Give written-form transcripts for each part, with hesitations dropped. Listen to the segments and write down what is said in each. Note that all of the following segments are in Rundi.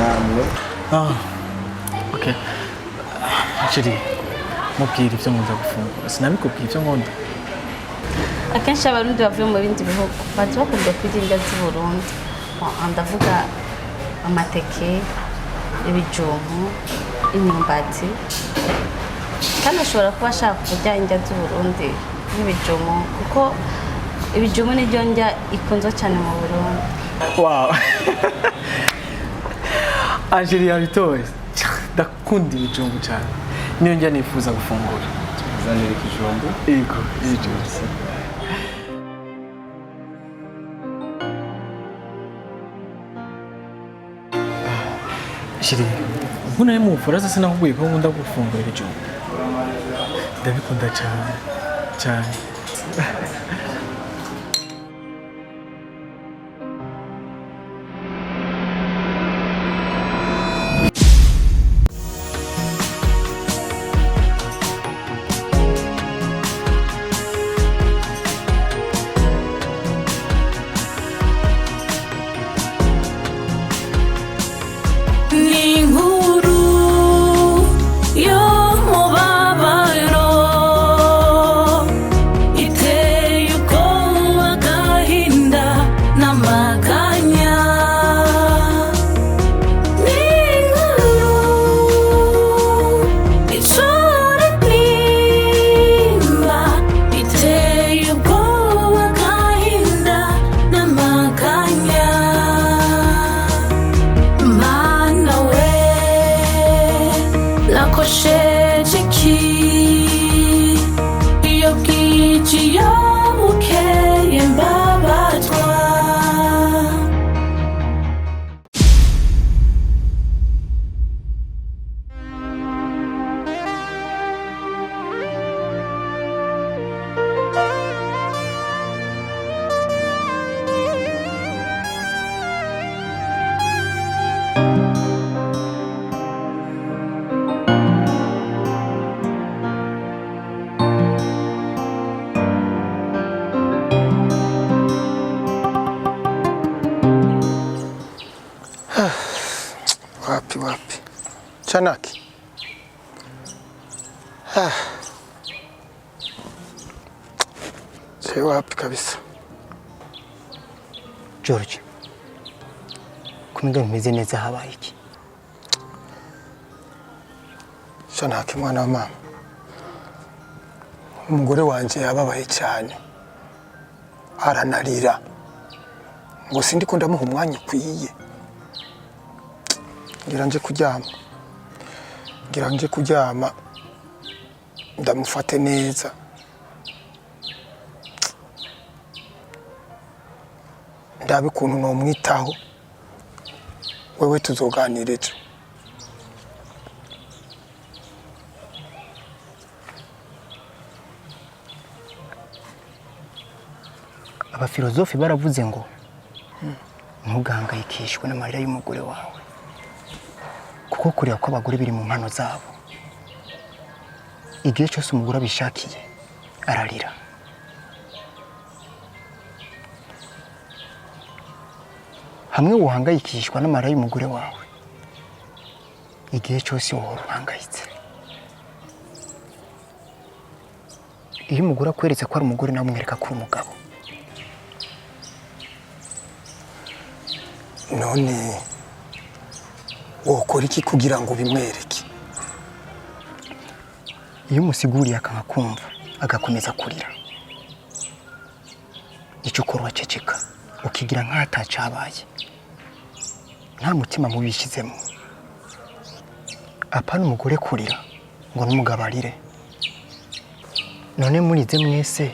Namwe. Ah, okay. Chérie, mubwira ibyo nkunda gufungura. Sinabikubwiye ibyo nkunda. Akenshi Abarundi bavuye mu bindi bihugu baza bakunda kurya indya z'i Burundi. Bon, ndavuga amateke, ibijumbu, imyumbati. Kandi ashobora kuba ashaka kurya indya z'i Burundi nk'ibijumbu, kuko ibijumbu niryo ndya ikunzwe cyane mu Burundi. Wow. Angeli yabitoye. Ndakunda ibijumbu cyane. Niyo njya nifuza gufungura. Zanira ikijumbu. Yego, ibijumbu. Chérie, ubwo nari mu Bufaransa sinakubwiye ko nkunda gufungura ibijumbu. Ndabikunda cyane cyane. Ni inkuru y'umubabaro iteye ubwoba, agahinda n'amaganya. Ni inkuru icura intimba, iteye ubwoba, agahinda n'amaganya. Mana we, nakosheje iki? Iyo bwije, iyo bukeye, mbabazwa. Wapi wapi. Chanaki. Ah. Je wapi kabisa. George, kumenga ntimeze neza, habaye iki? Chanaki mwana wa mama. Umugore wanje yababaye cyane. Aranarira. Ngo sindi ko ndamuha umwanya ukwiye. Ngira nje kuryama. Ngira nje kuryama. Ndamufate neza. Ndabe ukuntu nomwitaho. Wewe tuzoganira ejo. Abafilozofi baravuze ngo ntugahangayikishwe n'amarira y'umugore wawe, kuko kurira kw'abagore biri mu mpano zabo. Igihe cyose umugore abishakiye ararira. Hamwe wohangayikishwa n'amarira y'umugore wawe, igihe cyose wohora uhangayitse. Iyo umugore akweretse ko ari umugore, nawe umwereka ko uri umugabo. None wokora iki kugira ngo bimwereke? Iyo umusiguriye akanga kumva, agakomeza kurira, icyo ukora uraceceka, ukigira nk'aho atacabaye, nta mutima mubi wishyizemo. Apana umugore kurira ngo n'umugabo arire. None murize mwese?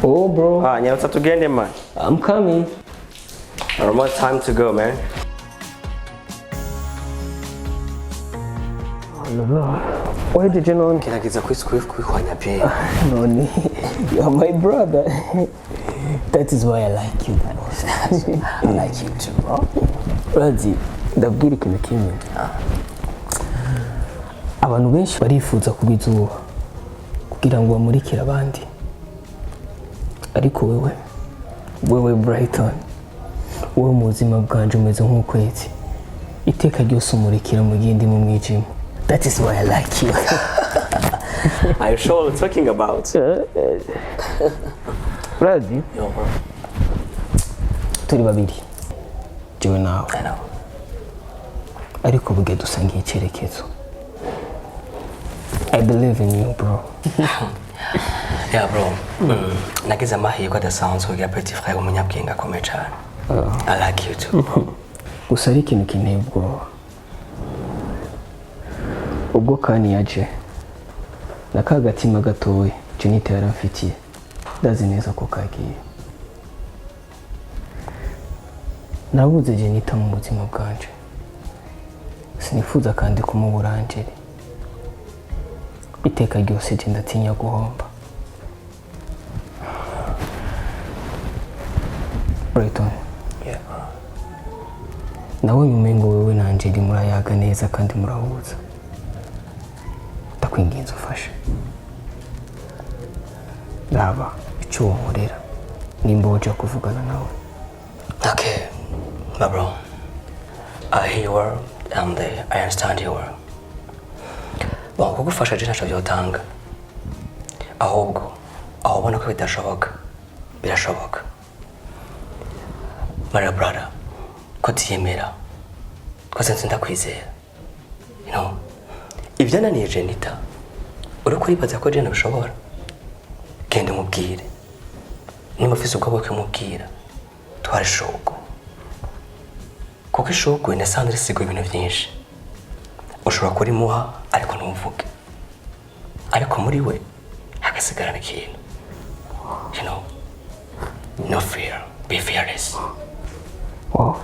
Oh, bro. Ah, nyarutsa tugende man. I'm coming. Almost time to go, man. Wahejeje none? Gerageza kwihwanya pe. None you are my brother. That is why I like you the most. I like you too, bro. Urazi, ndabwira ikintu kimwe. Abantu benshi barifuza kuba izuba kugira ngo bamurikire abandi, ariko wewe, wewe Brighton, wowe mu buzima bwanje umeze nk'ukwezi, iteka ryose umurikira mu gihe ndi mu mwijima. That is why I like you. Are you sure what we're talking about? Urazi, Yo, bro. turi babiri, jewe nawe, I know. ariko buge dusangiye icyerekezo. I believe in you, bro. Yeah, bro. Nagize amahirwe adasanzwe kugira petit frère umunyabwenge akomeye cyane. I like you too, bro. Gusa ari ikintu kinteye ubwoba. Ubwo kani yaje na ka gatima gatoya Jenita yaramfitiye, ndazi neza ko kagiye. Nabuze Jenita mu buzima bwanje, sinifuza kandi kumubura Angeli. Iteka ryose je ndatinya guhomba. Brighton, Yeah, bro. nawe umengo wewe na Angeli murayaga neza kandi murahuza, ndakwinginze ufashe. Raba icyo wonkorera nimba woja kuvugana nawe. Okay, my bro. I hear you and I understand you. Bon, kugufasha je ntacyo byotanga. Ahubwo, aho ubona ko bidashoboka, birashoboka. Maria brother, ko tiyemera, ko sinzi ndakwizera. You know, ibyananiye Jenita, uri kuribaza ko Jena bishobora? Genda umubwire. Niba ufise ubwoba bwo kumubwira, twara ishurwe. Kuko ishurwe nasanze risigaye ibintu byinshi. Ushobora kurimuha ariko ntuvuge. Ariko muri we hagasigarana ikintu. You know, no fear, be fearless. Wow,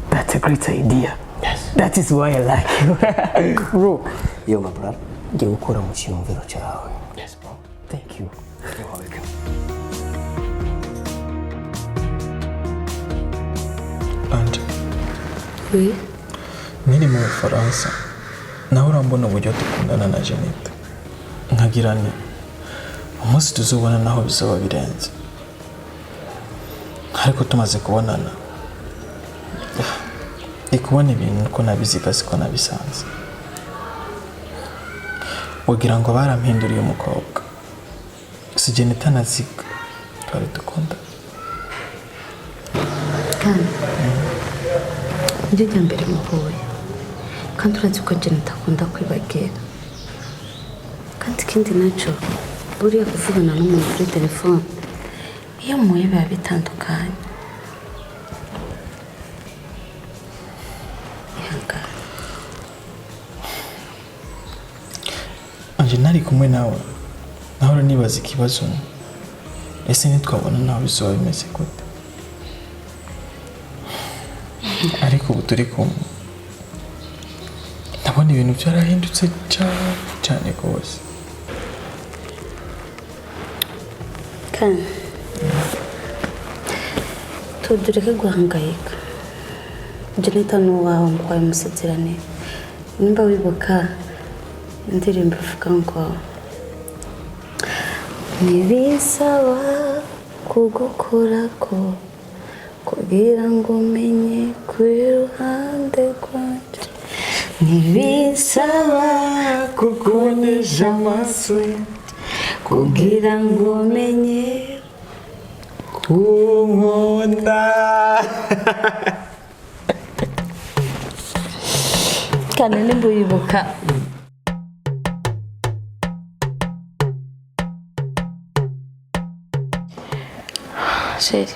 that's a great idea. Yes. That is why I like you, bro. Yo, my brother. Ngiye gukora mu cyiyumviro cyawe. Yes, bro. Thank you. You're welcome. Anje, Oui. nkiri mu Bufaransa nawe urambona uburyo dukundana na Jeanette, nkagira nti umunsi tuzubona naho bizaba birenze. Ariko tumaze kubonana, ndi kubona ibintu uko nabiziga siko nabisanze. Wagira ngo barampinduriye umukobwa. Si Jeanette naziga twari dukunda. Kandi niryo rya mbere muhuye, kandi urazi ko Jenita akunda kwibagira. Kandi ikindi nacyo, buriya kuvugana n'umuntu kuri telefone, iyo muhuye biba bitandukanye. Ihangane. Anje, nari kumwe nawe, nahora nibaza ikibazo: ese nitwabona nawe bizoba bimeze gute? Ariko ubu turi kumwe, ndabona ibintu byarahindutse cyane cyane rwose. Kandi tudureke guhangayika. Jenita ni uwawe ngo wabimusezerane. Nimba wibuka indirimbo ivuga ngo ntibisaba kugukorako kugira ngo umenye kuri iruhande rwanjye, ntibisaba kukubonesha amaso kugira ngo umenye kunkunda. Kandi nimba uyibuka. Chéri,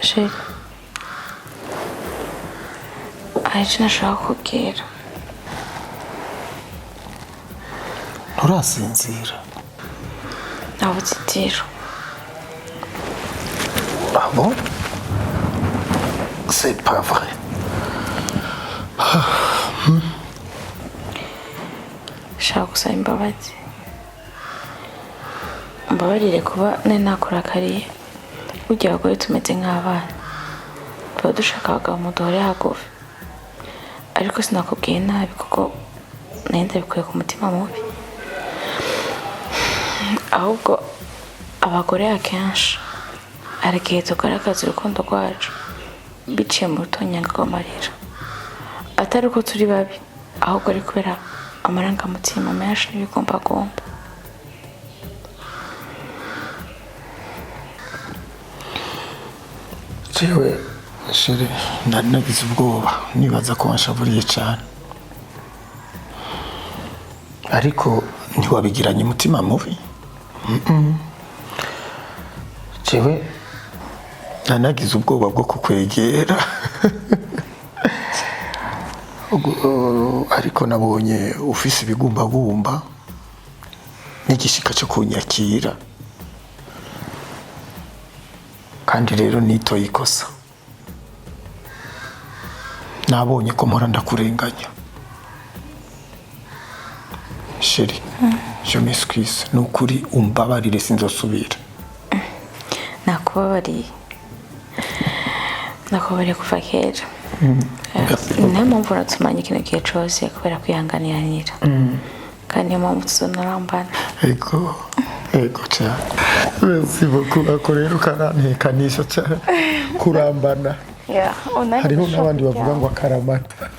chéri, hari icyo nashaka kukubwira. Nturasinzira? Nabuze itiro. Abo. C'est pas vrai. Shaka gusaba imbabazi, mbabarire kuba nari nakurakariye. Burya abagore tumeze nk'abana, tuba dushaka abagabo muduhore hagufi. Ariko sinakubwiye nabi kuko nari ndabikuye ku mutima mubi. Ahubwo abagore akenshi hari igihe tugaragaza urukundo rwacu biciye mu rutonyanga rw'amarira, atari uko turi babi, ahubwo ari kubera amarangamutima menshi n'ibigumbagumba. Jewe chérie, nari nagize ubwoba, nibaza ko wanshavuriye cyane, ariko ntiwabigiranye umutima mubi. Jewe nari nagize ubwoba bwo kukwegera. Ariko nabonye ufise ibigumbagumba n'igishika cyo kunyakira, kandi rero nitoye ikosa. Nabonye ko mpora ndakurenganya. Chérie, je m'excuse, ni ukuri umbabarire, sinzosubira. Nakubabariye, nakubabariye kuva kera. Niyo mpamvu natumanye kino gihe cose, kubera kwihanganiranira, kandi niyo mpamvu tuzonarambana. Ego cyane, merci beaucoup. Ako rero karantekanisha cyane, kurambana. Hariho n'abandi bavuga ngo akaramata.